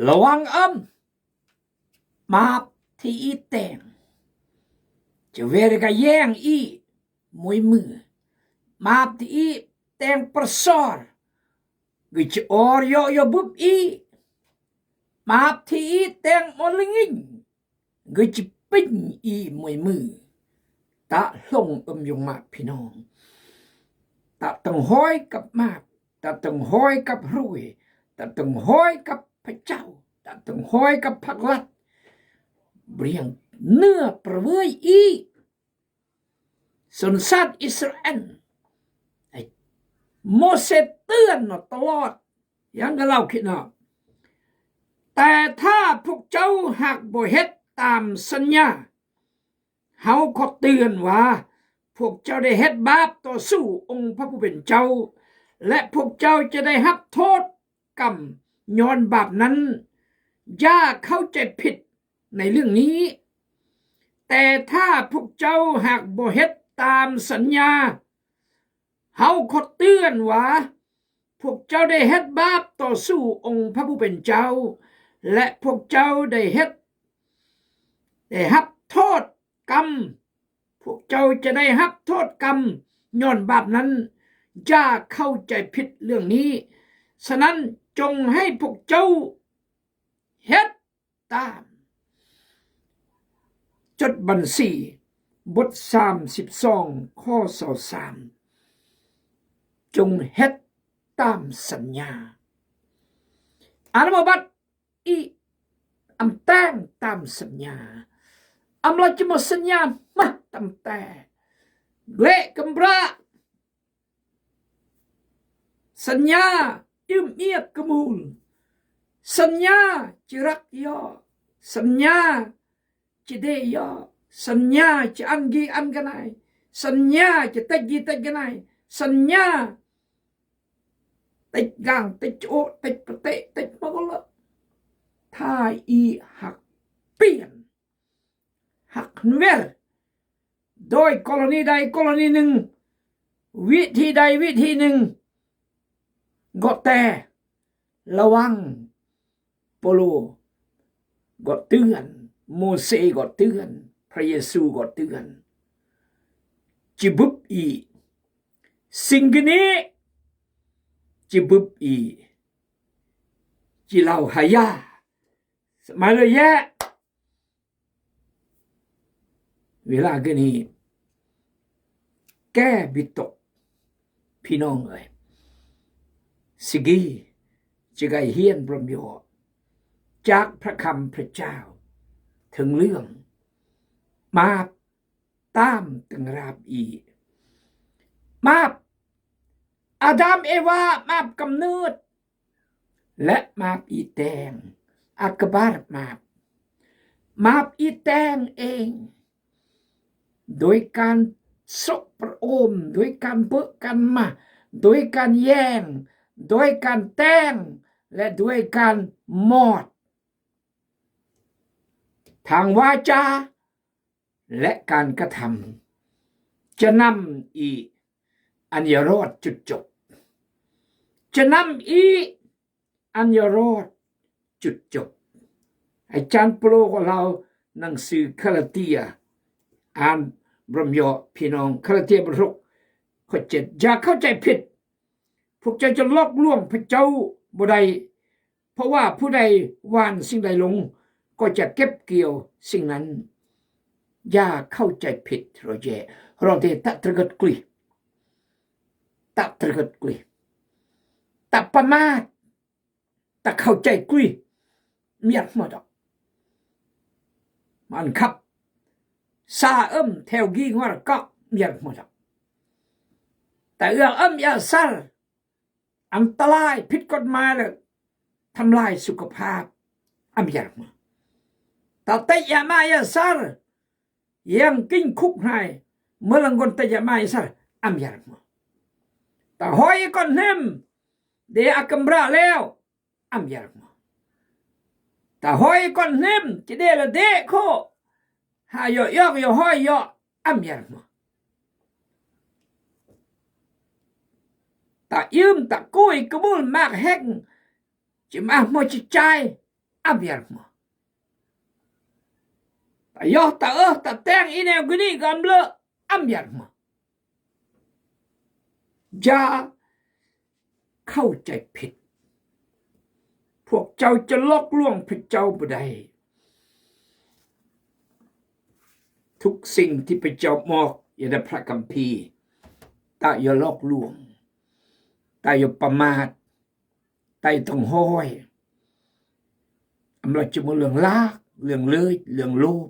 ລະວັງອຳ ມາບທີ່ອີແຕງ ຈະເວກະແຍງອີມວຍມື ມາບທີ່ອີແຕງປະຊອນ ກຶຈະອໍຢໍຢໍບຸບອີ ມາບທີ່ອີແຕງມໍລິງ ກຶຈະປິງອີມວຍມື ຕະລົງອຳຍົງມາພີ່ນ້ອງ ຕະຕົງຮອຍກັບມາບ ຕະຕົງຮອຍກັບຮວຍ ຕະຕົງຮອຍກັບພະເຈົ້າ ຕະຕົງຮອຍກັບພັກລັດ ບຽງເນື້ອປະເວີຍອີ ຊົນຊາດອິດສະຣາແອນ ໂມເຊເຕືອນມາຕະຫຼອດ ຍັງກະເລົ່າຄິດເນາະ ແຕ່ຖ້າພວກເຈົ້າຫາກບໍ່ເຮັດຕາມສັນຍາ ເຮົາຂໍເຕືອນວ່າ ພວກເຈົ້າໄດ້ເຮັດບາບຕໍ່ສູ້ອົງພະຜູ້ເປັນເຈົ້າ ແລະ ພວກເຈົ້າຈະໄດ້ຮັບໂທດກຳຍ້ອນບາບນັ້ນ. ຢ່າເຂົ້າໃຈຜິດໃນເລື່ອງນີ້. ແຕ່ຖ້າພວກເຈົ້າຫາກບໍ່ເຮັດຕາມສັນຍາ ເຮົາຂໍເຕືອນວ່າ ພວກເຈົ້າໄດ້ເຮັດບາບຕໍ່ສູ້ອົງພະຜູ້ເປັນເຈົ້າ ແລະ ພວກເຈົ້າໄດ້ເຮັດ ໄດ້ຮັບໂທດກຳ ພວກເຈົ້າຈະໄດ້ຮັບໂທດກຳຍ້ອນບາບນັ້ນ. ຢ່າເຂົ້າໃຈຜິດເລື່ອງນີ້. ສະນັ້ນ ຈົ່ງໃຫ້ພວກເຈົ້າເຮັດ ຕາມ. ຈົດບັນຊີ ບົດສາມສິບສອງ ຂໍ້ຊາວສາມ ຈົ່ງເຮັດຕາມສັນຍາ. ອານມາບັດ ອີ ອຳແຕງຕາມສັນຍາ. ອຳລາຈະມາສັນຍາມາຕຳແຕ ເລກຳບຣາ ສັນຍາຢືມອຽກກະມູນ ສັນຍາຈະຮັກຍໍ ສັນຍາຈະເດຍໍ ສັນຍາຈະອັນກີອັນກະນາຍ ສັນຍາຈະເຕັກກີເຕັກກະນາຍ ສັນຍາເຕັກກາງເຕັກໂອເຕັກປະເຕະເຕັກມະກະລະ ຖ້າອີຮັກປ່ຽນ ຮັກເວລ ໂດຍກໍລະນີໃດກໍລະນີໜຶ່ງ ວິທີໃດວິທີໜຶ່ງ ກໍແຕ່ລະວັງ ເປົາໂລກໍເຕືອນ ໂມເຊກໍເຕືອນ ພະເຢຊູກໍເຕືອນ ຈະບຶບອີ ສິ່ງກະນີ້ຈະບຶບອີ ຈະເລົ່າຫາຍາ ສະມາເລີຍແຍະ ເວລາກະນີ້ ແກ້ວິຕົກ ພີ່ນ້ອງເອີຍ ຊິກີຈະໄກຮຽນບຣອມໂຍ ຈາກພະຄຳພະເຈົ້າ ເຖິງເລື່ອງ ມາບຕາມຕຶງລາບອີ ມາບ ອາດາມເອວາ ມາບກຳເນີດ ແລະ ມາບອີແຕງ ອາກະບາດມາບ ມາບອີແຕງເອງ ໂດຍການສົບປະໂອມ ໂດຍການເບີການມາ ໂດຍການແຍ່ງ ໂດຍການແຕ່ງ ແລະ ໂດຍການມອດ ທາງວາຈາ ແລະ ການກະທຳ ຈະນຳອີອັນຢ່າລອດຈຸດຈົບ ຈະນຳອີອັນຢ່າລອດຈຸດຈົບ. ອາຈານໂປໂລກໍເລົ່າ ໜັງສືກາລາເຕຍ ອ່ານບຣອມຍອ ພີ່ນ້ອງ ກາລາເຕຍບົດຫົກ ຂໍ້ເຈັດ ຢ່າເຂົ້າໃຈຜິດ ພວກເຈົ້າຈະຫຼອກລວງພະເຈົ້າບໍ່ໄດ້ ເພາະວ່າຜູ້ໃດຫວ່ານສິ່ງໃດລົງ ກໍຈະເກັບກ່ຽວສິ່ງນັ້ນ. ຢ່າເຂົ້າໃຈຜິດ ໂຣເຈ ໂຣເຈ ຕະຕະເກີດກຸຍ ຕະຕະເກີດກຸຍ ຕະປະມາດ ຕະເຂົ້າໃຈກຸຍ ມຽດໝົດດອກ ມັນຄັບ ສາເອິມ ແຖວກີງວາລະກອກ ມຽດໝົດດອກ ຕະເອື້ອງເອິມ ຢາສັນ ອັນຕະລາຍ ຜິດກົດໝາຍ ແລະ ທຳລາຍສຸຂະພາບ ອຳຢາກມາ ຕະເຕຍະມາຍາສາລ ຍັງກິນຄຸກໄຮ ເມື່ອລະງົນຕະຍະມາຍາສາລ ອຳຢາກມາ ຕະຫອຍກ່ອນເຫັມ ເດອາກຳຣາແລ້ວ ອຳຢາກມາ ຕະຫອຍກ່ອນເຫັມ ຈະເດລະເດໂຄ ຫາຢໍຢອກຢໍຫອຍຢໍ ອຳຢາກມາ ຕະອີມຕະກຸຍກະບຸນມາກແຮງ ຈະມາໝໍຈິດໃຈ Am biar mo. Tayoh taeuh tateng i nèo geni gam le, am biar mo. ຢ່າເຂົ້າໃຈຜິດ. ພວກເຈົ້າຈະຫຼອກລວງພະເຈົ້າບໍ່ໄດ້. ທຸກສິ່ງທີ່ພະເຈົ້າບອກຢູ່ໃນພະຄຳພີ, ຕາຢ່າຫຼອກລວງ, ຕາຢ່າປະໝາດ, ຕາຢ່າຕ້ອງຫ້ອຍ. ອຳລາຈະມີເລື່ອງລາກ, ເລື່ອງເລີຍ, ເລື່ອງໂລບ,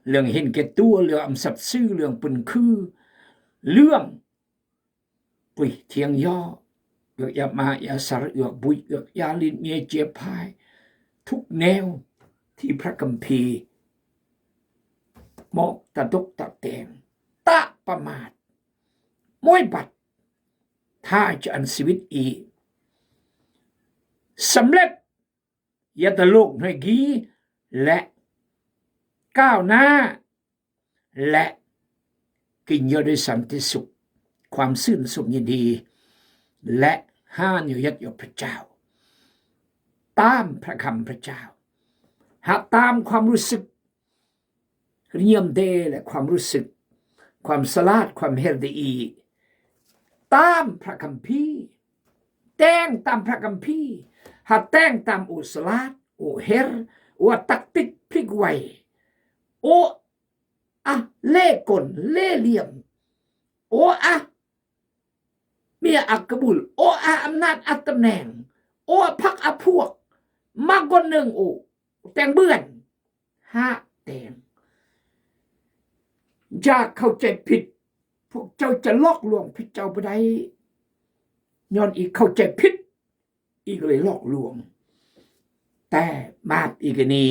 ເລື່ອງເຫັນແກ່ຕົວ, ເລື່ອງອຳສັດຊື່, ເລື່ອງປຶ້ນຄື, ເລື່ອງ ປຸຍທຽງຍໍ້, ເອືອກຢາມາຢາສັດ, ເອືອກບຸຍ, ເອືອກຢາລິນເມຍເຈຍພາຍ, ທຸກແນວທີ່ພະຄຳພີບອກຕາດົກຕາແຕງ, ຕາປະໝາດ, ມວຍບັດ, ຖ້າຈະອັນຊີວິດອີກ, ສຳເລັດ ຢ່າຕະຫຼົກໃຫ້ດີ ແລະ ກ້າວໜ້າ ແລະ ກິນເຢີາະດ້ວຍສັນຕິສຸກ, ຄວາມຊື່ນຊົມຍິນດີ ແລະ ຫາເນື້ອຍາດຢາກພະເຈົ້າ. ຕາມພະຄຳພະເຈົ້າ. ຫາກຕາມຄວາມຮູ້ສຶກ ເລື່ອມເດ ແລະ ຄວາມຮູ້ສຶກ, ຄວາມສະຫຼາດ, ຄວາມເຫັນດີ, ຕາມພະຄຳພີ, ແຕ່ງຕາມພະຄຳພີ, ຫາແຕ່ງຕາມໂອສະຫຼາດ, ໂອເຫັນ, ໂອອາຕັກຕິກພລິກໄວ, ໂອອະເລ່ກົນເລ່ຫຼ່ຽມ, ໂອອະ ເມຍອັກກະບຸນ, ໂອອະອຳນາດອະຕຳແໜ່ງ, ໂອອະພັກອະພວກ, ມາກ່ອນໜຶ່ງໂອ ແຕ່ງເບືອນ, ຫາແຕ່ງ. ຢ່າເຂົ້າໃຈຜິດ, ພວກເຈົ້າຈະຫຼອກລວງພະເຈົ້າບໍ່ໄດ້, ຍ້ອນອີກເຂົ້າໃຈຜິດ, ອີກເລີຍຫຼອກລວງ. ແຕ່ບາບອີກນີ້,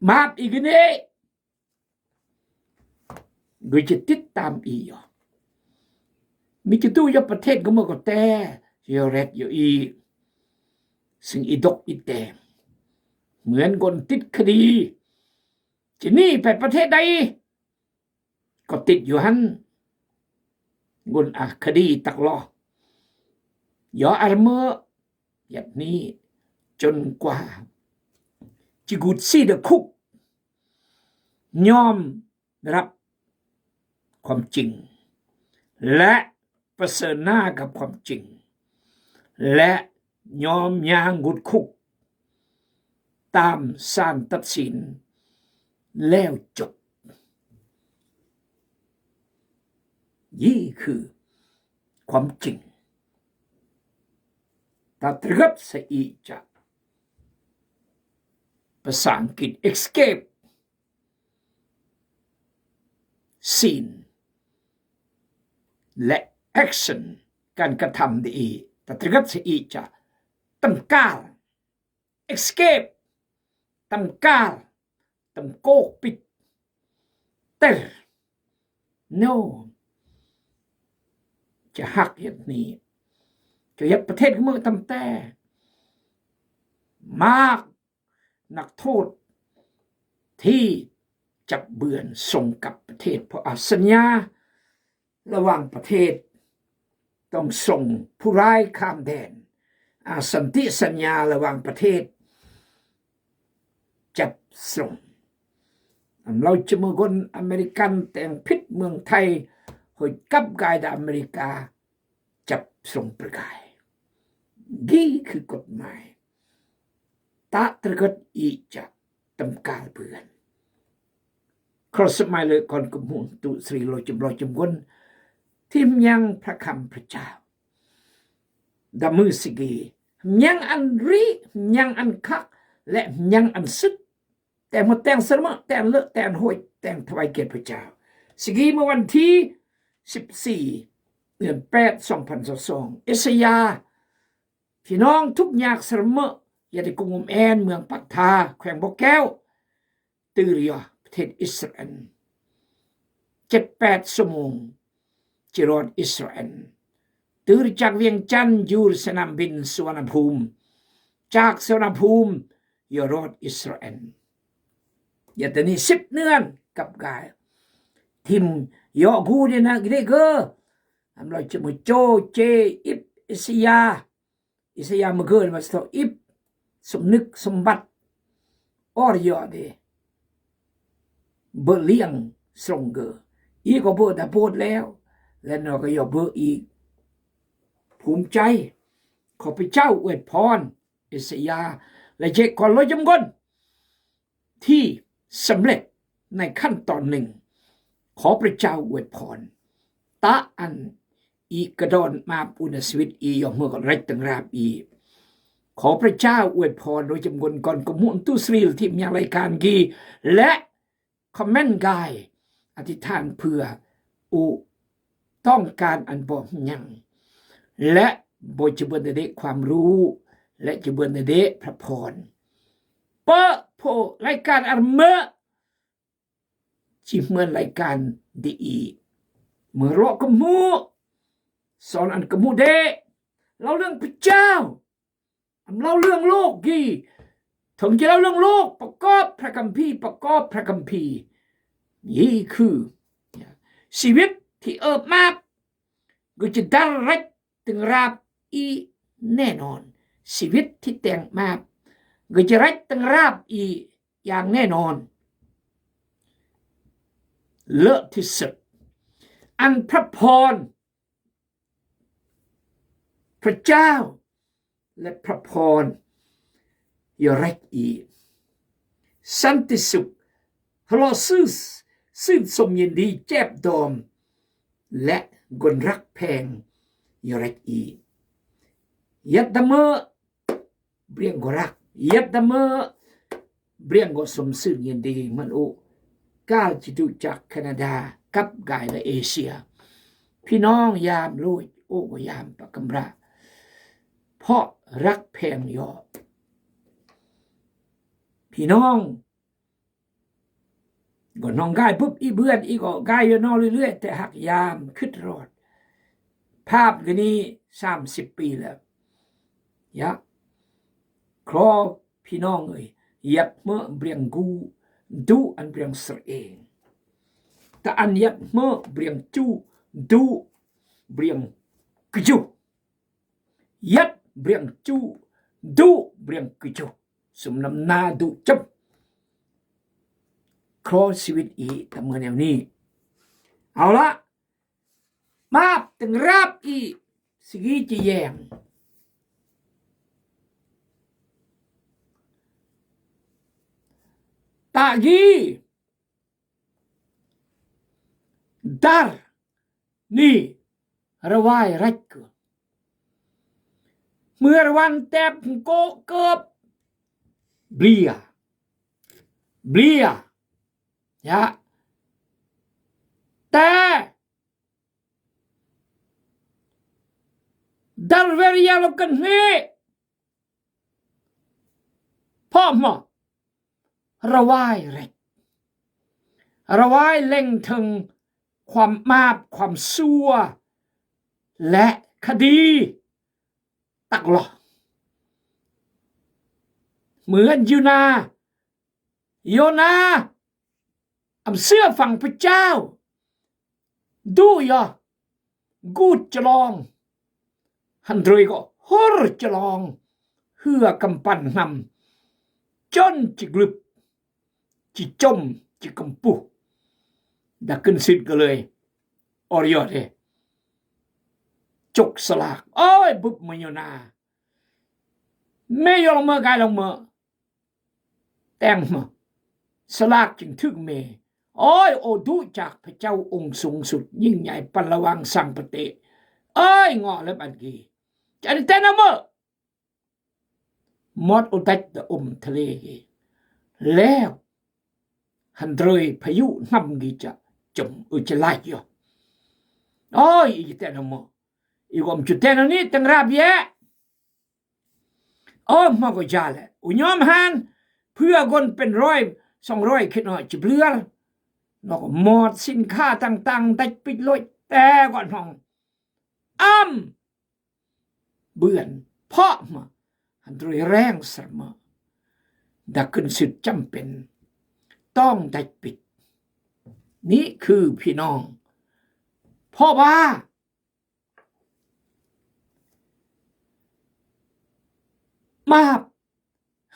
ບາບອີກນີ້ ໂດຍຈະຕິດຕາມອີກ. ມີຈະຕູ້ຢູ່ປະເທດກໍເມື່ອກໍແຕ່ ຢູ່ແຣດຢູ່ອີ ຊຶ່ງອີດົກອີແຕງ ເໝືອນຄົນຕິດຄະດີ ຈະໜີໄປປະເທດໃດ ກໍຕິດຢູ່ຫັ້ນ. ກຸນອາຄະດີຕັກລໍ ຍໍອາເມີ ຢ່າງນີ້ຈົນກວ່າຈະກຸດຊີດະຄຸກ ຍອມຮັບຄວາມຈິງ ແລະ ປະເຊີນໜ້າກັບຄວາມຈິງ ແລະ ຍອມຍ່າງກຸດຄຸກ ຕາມສານຕັດສິນແລ້ວຈົບ. ນີ້ຄືຄວາມຈິງ. ຕາຕຣຶດສະອີຈະ ພາສາອັງກິດ ເອັກສະເຄບ ຊີນ ແລະ ແອັກຊັນ ການກະທຳດີ ຕາຕຣຶດສະອີຈະ ຕຳກາລ ເອັກສະເຄບ ຕຳກາລ ຕຳໂກກປິດ ເຕີ ໂນ ຈະຮັກເຮັດນີ້ ຈະເຮັດປະເທດເມືອງຕຳແຕ່ ມາກ ນັກໂທດທີ່ຈັບເບືອນສົ່ງກັບປະເທດ ເພາະອາ ສັນຍາລະຫວ່າງປະເທດຕ້ອງສົ່ງຜູ້ຮ້າຍຂ້າມແດນ ອາ ສັນຕິສັນຍາລະຫວ່າງປະເທດຈັບສົ່ງ. ອຳລາວຈະເມືອກົນອາເມລິກັນແຕ່ງຜິດເມືອງໄທ ໂຫຍກັບກາຍດາອາເມລິກາ ຈັບສົ່ງປະກາຍ. ນີ້ຄືກົດໝາຍ. ຕະຕະກະດອີຈະຕຳກາລເບືອນ. ຂໍສະໄໝເລີກອນກະມູນຕຸສຣີໂລຈຳລອຍຈຳກົນ ທີ່ຍັງພະຄຳພະເຈົ້າ ດຳມືສິກີ ຍັງອັນຣີ ຍັງອັນຄັກ ແລະ ຍັງອັນສຸດ. ແຕ່ງໝົດແຕ່ງສະເໝີ ແຕ່ງເລີກແຕ່ງໂຫຍ ແຕ່ງຖວາຍກຽດພະເຈົ້າ. ສະກີເມື່ອວັນທີສິບສີ່ ເດືອນແປດ ສອງພັນຊາວສອງ ອິສາຍາ ພີ່ນ້ອງທຸກຍາກສະເໝີ ຢູ່ໃນກຸງອຸມແອນ ເມືອງປາກທາ ແຂວງບໍ່ແກ້ວ ຕື່ນຢູ່ປະເທດອິສຣາແອນ ເຈັດແປດຊົ່ວໂມງ ຈະຮອດອິສຣາແອນ ຕື່ນຈາກວຽງຈັນ ຢູ່ສະໜາມບິນສຸວັນນະພູມ ຈາກສຸວັນນະພູມ ຢູ່ຮອດອິສຣາແອນ ຢ່າແຕ່ນີ້ສິບເດືອນກັບກາຍ ທີມເຍາະກູດີນະກິເດເກີ ອຳລາວຈະມາໂຈເຈ ອິບ ອິສຍາ ອິສຍາມະເກີມາສະໂຕ ອິບ ສົມນຶກສົມບັດ ອອດຢອດເດ ເບີລ້ຽງສະຫຼົງເກີ ອີກກໍເບີດາໂບດແລ້ວ ແລະ ນອກກໍຢອກເບີອີກ ພູມໃຈ. ຂໍພະເຈົ້າອວຍພອນ ເອເຊຍາ ແລະ ເຈກອນລອຍຈຳກອນ ທີ່ສຳເລັດໃນຂັ້ນຕອນໜຶ່ງ. ຂໍພະເຈົ້າອວຍພອນ ຕາອັນອີກກະດອນມາປຸນຊີວິດອີ ຢອກເມີກະໄລຕັງຣາບອີ. ຂໍພະເຈົ້າອວຍພອນໂດຍຈຳກອນກ່ອນກະມຸນຕຸສຣີລທີ່ມາຍັງລາຍການກີ ແລະ ຄອມເມັນກາຍ ອະທິຖານເພື່ອ ໂອ ຕ້ອງການອັນບໍ່ຫຍັງ ແລະ ບໍ່ຈະເບີນເດຄວາມຮູ້ ແລະ ຈະເບີນເດພະພອນ. ເປີໂພລາຍການອາເມ ຊິເໝືອນລາຍການດີອີ ເມື່ອເລາະກະໝູ ສອນອັນກະໝູເດ ເລົ່າເລື່ອງພະເຈົ້າ ອຳເລົ່າເລື່ອງໂລກກີ ເຖິງຈະເລົ່າເລື່ອງໂລກ ປະກອບພະຄຳພີ ປະກອບພະຄຳພີ. ນີ້ຄືຊີວິດທີ່ເອີບມາບ ກໍຈະດັນໄລຕັງຣາບອີແນ່ນອນ. ຊີວິດທີ່ແຕ່ງມາບ ກໍຈະໄລຕັງຣາບອີຢ່າງແນ່ນອນ. ເລີດທີ່ສຸດ ອັນພະພອນ ພະເຈົ້າ ແລະ ພະພອນຢາແຣກອີ ສັນຕິສຸກ ຮະເລາະຊື່ ຊື່ນຊົມຍິນດີ ແຈບດອມ ແລະ ກົນຮັກແພງຢາແຣກອີ ຍັດຕະເມີ ບຽງກໍຮັກ ຍັດຕະເມີ ບຽງກໍຊົມຊື່ນຍິນດີ ມັນໂອ ການຈິດຸຈັກ ແຄນາດາ ກັບກາຍ ແລະ ເອເຊຍ ພີ່ນ້ອງຍາມໂລຍ ໂອ ກໍຍາມປະກຳລະ ເພາະຮັກແພງຢອ ພີ່ນ້ອງ ກໍນ້ອງກາຍປຸບ ອີເບືອນ ອີກໍກາຍຢູ່ນອເລື້ອຍໆ ແຕ່ຮັກຍາມຄຶດຮອດ ພາບກະນີ້ສາມສິບປີແລ້ວ ຢາ ຂໍພີ່ນ້ອງເອີຍ ຍັດເມີບຽງກູ ດຸອັນບຽງສະເອງ ຕະອັນຍັດເມີບຽງຈູ ດຸບຽງກະຈຸ ຍັດບຽງຈູ ດຸບຽງກະຈຸ ສົມນ້ຳໜ້າດຸຈຳ ຂໍຊີວິດອີຕະເມີແນວນີ້ ເອົາລະ ມາບຕຶງຣາບອີ ສະກີຈະແຍງ ຕາກີ ດາຣ ນີ້ ຣະວາຍແຣັກ ເມື່ອລະວັນແຕບໂກະເກີບ ເບຍ ເບຍ ຍະ ແຕ່ ດາຣເວຣຍາລະກັນເຮ ເພາະມາ ລະວາຍແຣັກ ລະວາຍເລັງເຖິງຄວາມບາບ ຄວາມຊົ່ວ ແລະ ຄະດີຕັກຫຼອກ ເໝືອນຢູ່ນາ ໂຍນາ ອຳເຊື່ອຟັງພະເຈົ້າ ດຸຢາ ກູດຈະລອງ ຮັນເດຣກໍໂຮຣຈະລອງ ເຮືອກຳປັ່ນນຳ ຈົນຈະກລຶບ ຈະຈົມ ຈະກຳປຸ ດາກຶນຊິດກໍເລີຍ ອອຣຍອດເດ ຈົກສະຫຼາກ ໂອ້ຍ ບຶບມາໂຍນາ ແມ່ຢອງເມີກາຍລອງເມີ ແຕ່ງມາ ສະຫຼາກຈຶ່ງຖືກເມ ໂອ້ຍ ໂອ ດຸຈາກພະເຈົ້າອົງສູງສຸດ ຍິ່ງໃຫຍ່ ປັນລະວັງສັງປະຕິ ເອີຍ ງໍເລັບອັນກີ ຈະໄດ້ແຕ່ນຳເມີ ມອດໂອແຕັກຕະອົມທະເລ ແລ້ວ ຮັນເດຣ ພາຍຸນຳກີຈະຈົມ ເອີ ຈະໄຫຼຢໍ ໂອ້ຍ ອີຈະແຕ່ນຳເມີ ອີກອມຈຸແຕ່ນອັນນີ້ ຕັງຣາບແຍ ໂອ້ ມາກໍຢາແຫຼະ ອຸຍອມຫັ້ນ ເພື່ອຄົນເປັນຮ້ອຍສອງຮ້ອຍ ຄິດຮອດຈະເບືອ ນອກມອດສິນຄ້າຕ່າງໆ ດັດປິດໂລດ ແຕ່ກໍນ້ອງ ອ້ຳ ເບືອນ ເພາະມາ ອັນຕະລາຍແຮງສະເໝີ ດາກຂຶ້ນສຸດຈຳເປັນ ຕ້ອງດັດປິດ ນີ້ຄືພີ່ນ້ອງ ເພາະວ່າ ມາບ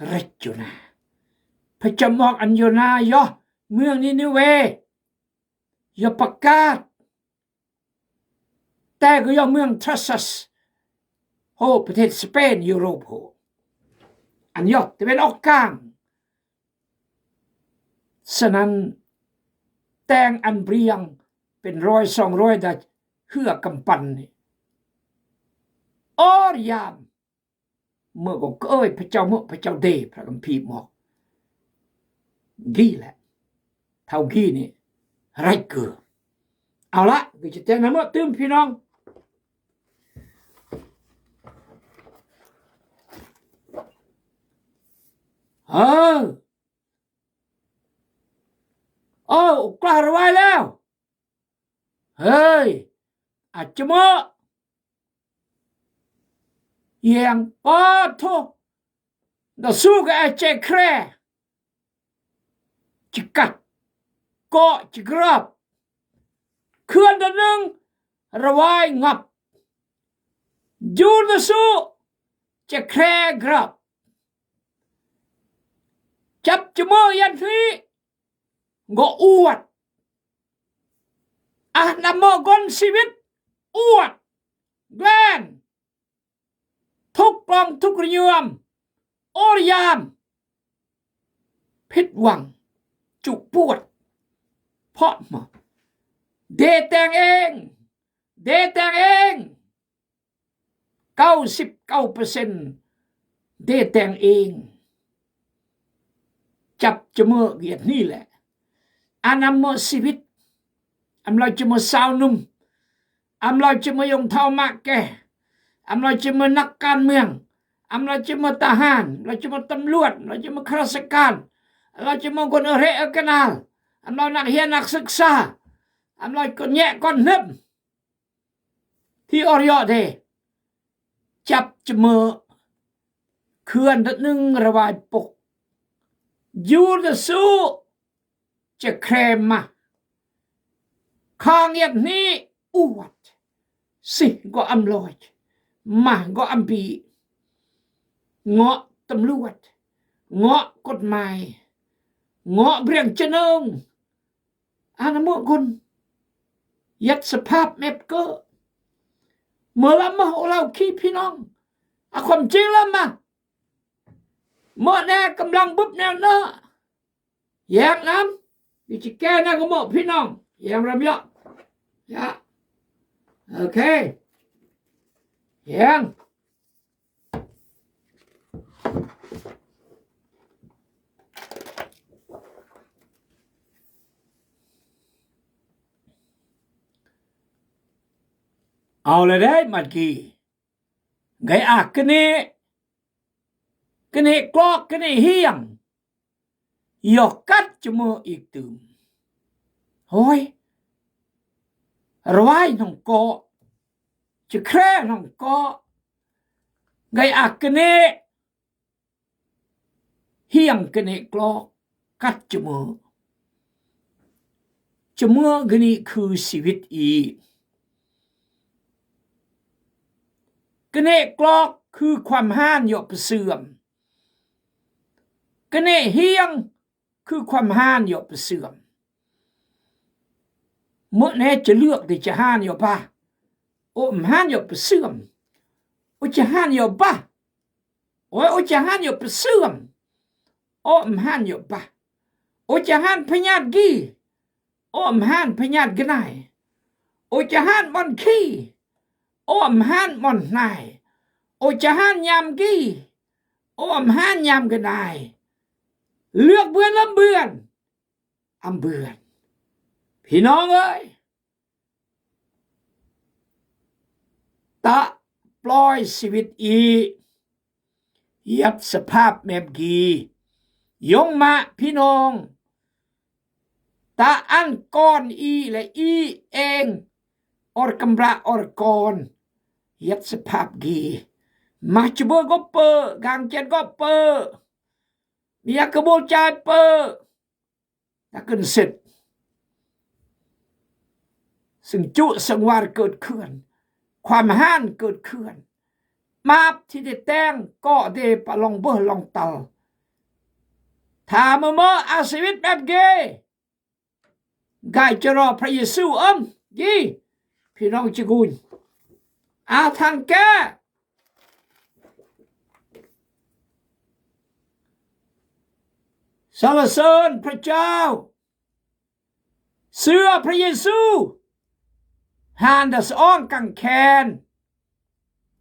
ເຣກໂຍນາ. ພະເຈົ້າບອກອັນໂຍນາ ຢ່າເມືອງນີເນເວ ຢ່າປະກາດ, ແຕ່ກໍຢ່າເມືອງທາຣ໌ຊັສ ໂຫ ປະເທດສະເປນ ຢູໂຣບ ໂຫ ອັນຢູ່ຕາເວັນອອກກາງ. ສະນັ້ນ ແຕ່ງອັນບຽງເປັນຮ້ອຍສອງຮ້ອຍ ໄດ້ເຮືອກຳປັ່ນນີ້ ອອຣຍາມ ເມື່ອກໍເອີຍ ພະເຈົ້າເມື່ອ ພະເຈົ້າເດ ພະຄຳພີບອກ ກີ້ແຫຼະ ເທົ່າກີ້ນີ້ ໄຣເກີ. ເອົາລະ ກໍຈະແຈ້ງນຳເມື່ອຕື່ມພີ່ນ້ອງ ເອີ ໂອ້ ກລ້າລະວາຍແລ້ວ ເຮີ້ຍ ອາດຈະເໝາະ ແຍງ ປາໂທ ດາຊູກະແອເຈແຄຣ ຈະກັດ ເກາະຈະກຣາບ ເຂື່ອນດານໜຶ່ງ ລະວາຍງັບ ຢູນດາຊູ ຈະແຄຣກຣາບ ຈັບຈະເມີຍັນທີ ກໍອວດ ອານາເມີກົນຊີວິດ ອວດ ແກລນ ທຸກກອງທຸກລະຍວມ ໂອລະຍາມ ຜິດຫວັງ ຈຸປວດ ເພາະມາ ເດແຕ່ງເອງ ເດແຕ່ງເອງ ເກົ້າສິບເກົ້າເປີເຊັນ ເດແຕ່ງເອງ ຈັບຈະເມີກຽດນີ້ແຫຼະ ອານາເມີຊີວິດ ອຳລາວຈະເມີຊາວໜຸ່ມ ອຳລາວຈະເມີຍົງເຖົ້າໝາກແກ່ ອຳລາວຈະເມີນັກການເມືອງ ອຳລາວຈະເມີທະຫານ ອຳລາວຈະເມີຕຳຫຼວດ ອຳລາວຈະເມີຂ້າລາຊະການ ອຳລາວຈະເມີຄົນເອເຣເອກະນາລ ອຳລາວນັກຮຽນນັກສຶກສາ ອຳລາວຄົນແຍະຄົນເນັບ ທີ່ອອຣຍະເດ ຈັບຈະເມີ ເຂື່ອນດະໜຶ່ງລະວາຍປົກ ຢູນະຊູ ຈະແຄຣມາ ຄາງຽດນີ້ອວດ ຊິກໍອຳລອຍ ມາກໍອຳບີ ເງາະຕຳຫຼວດ ເງາະກົດໝາຍ ເງາະບຽງຈະເນີງ ອານາເມີກຸນ ຍັດສະພາບແມັບເກີ ເມີລະມາໂອລາວຄີພີ່ນ້ອງ ອາ ຄວາມຈິງລະມາ ເມີແນ່ກຳລັງບຶບແນວເນີ ແຍງນຳ ວິຈິແກນະກະເມີພີ່ນ້ອງ ແຍງລຳເຍາະ ຍະ ໂອເຄ ແຍງ ເອົາລະເດ້ ມັດກີ ໄກອາກກະເນ ກະເນກລອກ ກະເນຮຽງ ຢອກກັດຈະເມີອີກຕື່ມ ໂຮຍ ລະວາຍໜອງເກາະ ຈະແຄຣໜອງເກາະ ໄກອາກກະເນ ຮຽງກະເນກລອກ ກັດຈະເມີ ຈະເມີກະນີ້ຄືຊີວິດອີ ກະເນກລອກຄືຄວາມຮ້ານເຍາະປະເສື່ອມ ກະເນຮຽງຄືຄວາມຮ້ານເຍາະປະເສື່ອມ ເມີແນ່ຈະເລືອກທີ່ຈະຮ້ານເຍາະປະ ໂອມຮ້ານເຍາະປະເສື່ອມ ໂອຈະຮ້ານເຍາະປະ ໂອຍ ໂອຈະຮ້ານເຍາະປະເສື່ອມ ໂອມຮ້ານເຍາະປະ ໂອຈະຮ້ານພະຍາດກີ ໂອມຮ້ານພະຍາດກະນາຍ ໂອຈະຮ້ານບ່ອນຄີ ໂອມຮ້ານບ່ອນນາຍ ໂອຈະຮ້ານຍາມກີ ໂອມຮ້ານຍາມກະນາຍ ເລືອກເບືອນລຳເບືອນ ອຳເບືອນ ພີ່ນ້ອງເອີຍ ຕະປ່ອຍຊີວິດອີ ຍັດສະພາບແມບກີ ຍົງມະພີ່ນ້ອງ ຕະອັນກອນອີ ແລະ ອີເອງ ອອດກຳລະອອດກອນ ຍັດສະພາບກີ ມາຈະເບີກໍເປີ ກາງເຈັດກໍເປີ ມີຍາກະໂບຈາຍເປີ ນະກຶນເສັດ ຊຶ່ງຈຸສັງວານເກີດເຂື່ອນ ຄວາມຮ້ານເກີດເຂື່ອນ ມາບທີ່ໄດ້ແຕ່ງເກາະເດປະລອງເບີລອງຕັນ Thả mơ mơ a si vit beb gê. Gai chơ ro Phra Yêsu ơm. Yi. Phi nong chi gun. A thang ke. Sa la sơn Phra Chao. Sưa Phra Yêsu. Han da sa ong kang khen.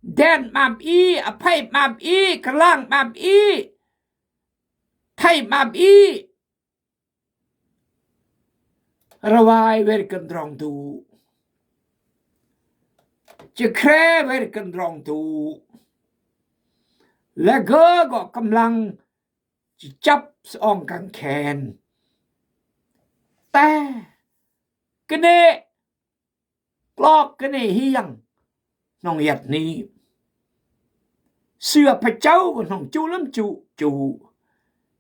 Den map i, a phai map i, klang map i. Thai map i. Ra wai wer kân drong tu. Chơ kre wer kân drong tu. Le gơ gŏ kăm lăng chi chăp sa ong kang khen. Te. Kơnê. Klok kơnê hiang. Nong yăt ni. Sưa Phra Chao gŏ nong chu lăm chu chu.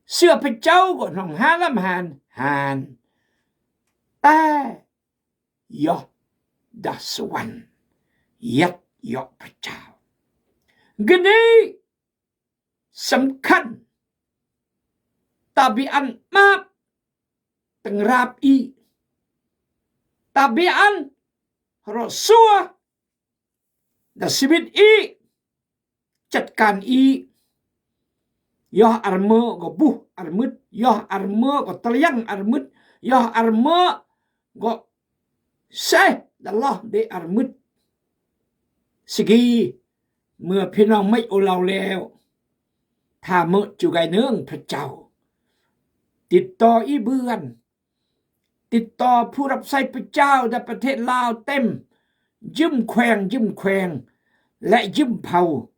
Sưa Phra Chao gŏ nong ha lăm han han. Te. Yoh. Da sa wan. Yăt yoh Phra Chao. Gơnê. Săm khăn. Ta bi ăn map. Tơng rap i. Ta bi ăn. Ro sua. Da si vit i. Chăt kan i. Yoh ar mơ gŏ buh ar mưt. Yoh ar mơ gŏ tơlyăng ar mưt. Yoh ar mơ gŏ seh da loh de ar mưt. Sigi, mưa phi nong mĕch ô lau leo. Tha mơ chu gai nương Phra Chao. Tit to i bươn. Tit to phu rap sai Phra Chao da prathet Lao tem. Jưm khweng, jưm khweng. Le jưm phao.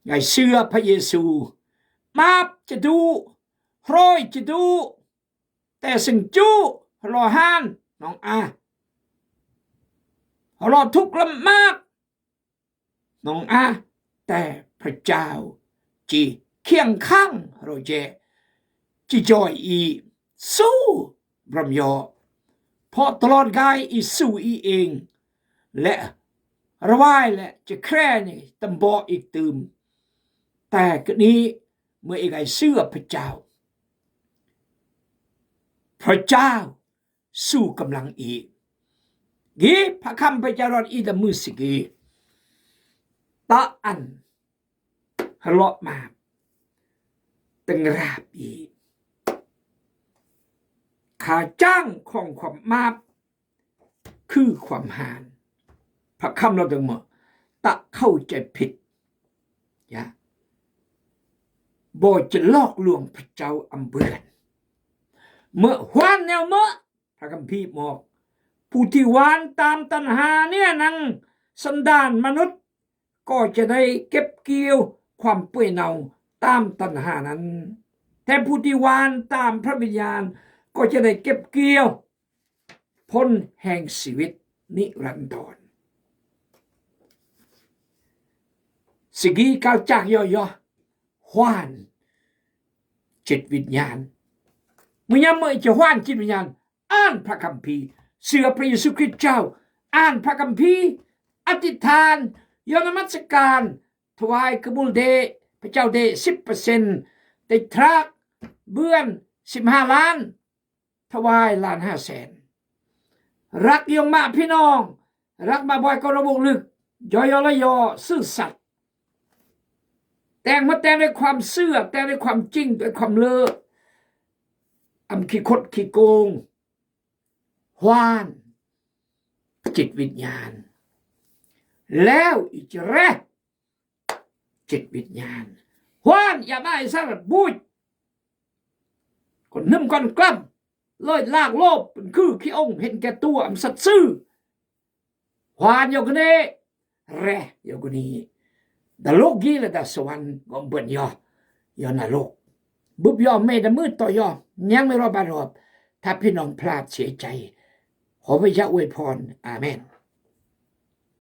Gai sưa Phra Yêsu. Map chơ du. Hrôi chơ du. Te sưng chu, hlo han, nong a. Hlo thuk lăm map, nong a. Te Phra Chao chi khiêng khăng hlo je, chi joi i su bram yo. Pho tlot gai i su i êng. Le ra wai le chơ kre ni tâm bo i tưm. Te kơ ni mơ i gai sưa Phra Chao. Phra Chao su kăm lăng i. Gi pha khăm Phra Chao rot i da mưs gi. Ta ăn. Hlo map. Tơng rap i. Kha chang khong khwam map. Khư khwam han. Pha khăm lo tơng mơ. Ta khâu chai phit. Ya. Bo chơ lok luang Phra Chao âm bươn. Mơ hoan neo mơ. Pha khăm phi mok. Phu thi hoan tam tân ha nia năng săn đan ma nut. Ko chơ đai kĕp kiêu khwam pưi nau tam tân ha năng. Te phu thi hoan tam Phra Vinhan. Ko chơ đai kĕp kiêu phun heng si vit ni ran ton. Sigi kal chak yo yo. Hoan chit vit nhan. Mơ nhăm mơ i chơ hoan chit vit nhan. Ăn pha khăm phi. Sưa Phra Yêsu Khrist Chao. Ăn pha khăm phi. A thi than. Yo na măt sa kan. Thwai kơ bul de. Phra Chao de sĭp pơ sen. Te trak. Bươn. Sĭp ha lan. Thwai lan ha sen. Rắc yŏng mă phi nong. Rắc mă boi kơ rơ bông lưk. Yo yo la yo. Sư săt. Teng mă teng đai khwam sưa. Teng đai khwam ching. Đai khwam lơ. Âm khi khôt khi kông. Hoan. Chit vit nhan. Leo i chơ re. Chit vit nhan. Hoan ya đai sar buch. Kon nưm kon klăm. Lơi lak lôp. Pŭn khư khi ông hên ke tua âm săt sư. Hoan yo kơ nê. Re yo kơ ni. Đa lôk gi lơ đa sa wan gŏm bươn yo. Yo na lôk. Bưp yo mê đa mưt to yo. Nhang mê ro ba ro. Tha phi nong plat sia chai. Hô Pha Yau uê phon. Amen.